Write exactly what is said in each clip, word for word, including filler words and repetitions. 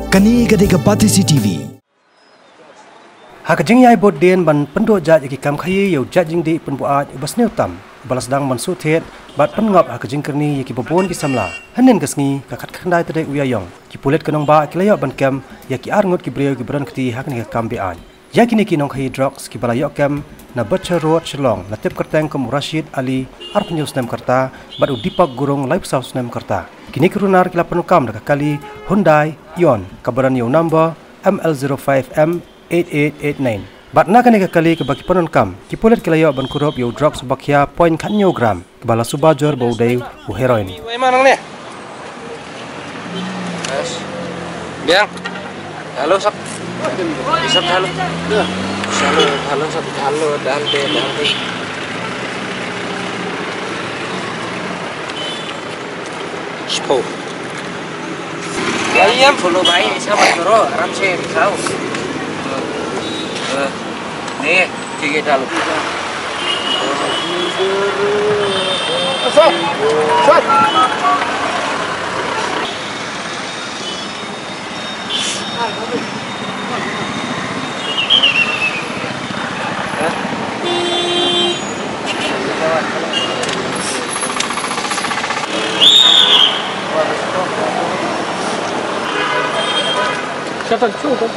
Kane ka dei ka Batesi T V. Ha ka jingïaibud dien ban pynduh jait ïa ki kam khaïi ïa u jait jingdih pynbuaid uba sniew tam, uba la sdang ban shu thied bad pynngop ha ka jingkyrni ïa kiba bun ki samla. Hynnin ka sngi, ka khatkhyndai tarik u Ïaïong, ki pulit ka nongbah ki la ïoh ban kem ïa ki ar ngut ki briew kiba don kti ha kane ka kam be-aiñ. Ïa kine ki nongkhaïi drugs kiba la ïoh kem na Butcher Road, Shillong, la tip kyrteng kum u Rashid Ali, arphew hynñiew snem ka rta, bad u Deepak Gurung, laiphew saw snem ka rta. Kine ki runar ki la pyndonkam da ka kali Hyundai Ioniq kaba don ïa u number M L zero five M eight eight eight nine. Bad na kane ka kali kaba ki pyndonkam, ki pulit ki la ïoh ban kurup ïa u drugs uba khia point khathynñiew gram, kaba la suba jur ba u dei u heroin. Wei ma nang ne? Yes. Biang. Hello, sap. Sap, hello. Hello, hello, sap, hello, dante, dante. Spo. भाई, हम फॉलो भाई, ऐसा मत करो, आराम से दिखाओ। हाँ। हाँ। नहीं, ठीक है, डालो। Sir, sir. शटर क्यों ऊपर?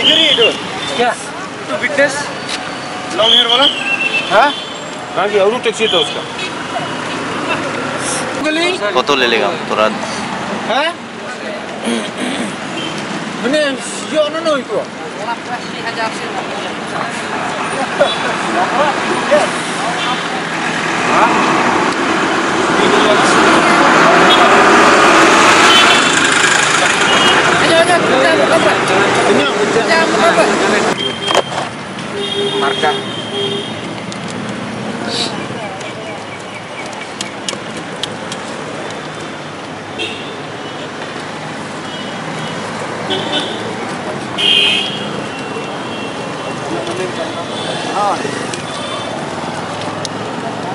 इधर ही है डोर। क्या? तो विटनेस लॉन्ग हेयर वाला? हाँ? हाँ, ये और टैक्सी था उसका। गली? फोटो ले लेगा तुरंत। हाँ? मैंने यो नो नो इको। Marka.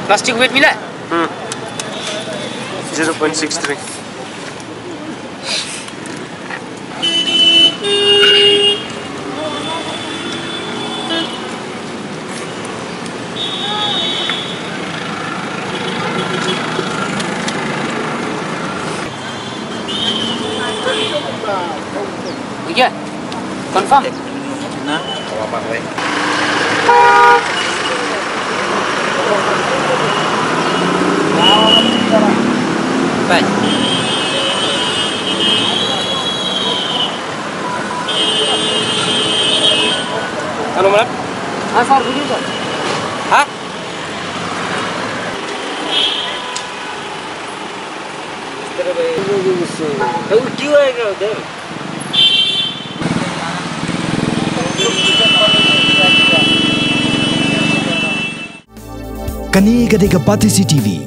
Plastic weight mila? Hmm. Zero point six three. Iya. Confirm. Nah, apa-apa, weh. Baik. Anu, mana? Ah, sir, dulu, sir. Hah? Kane ka dei ka Batesi T V.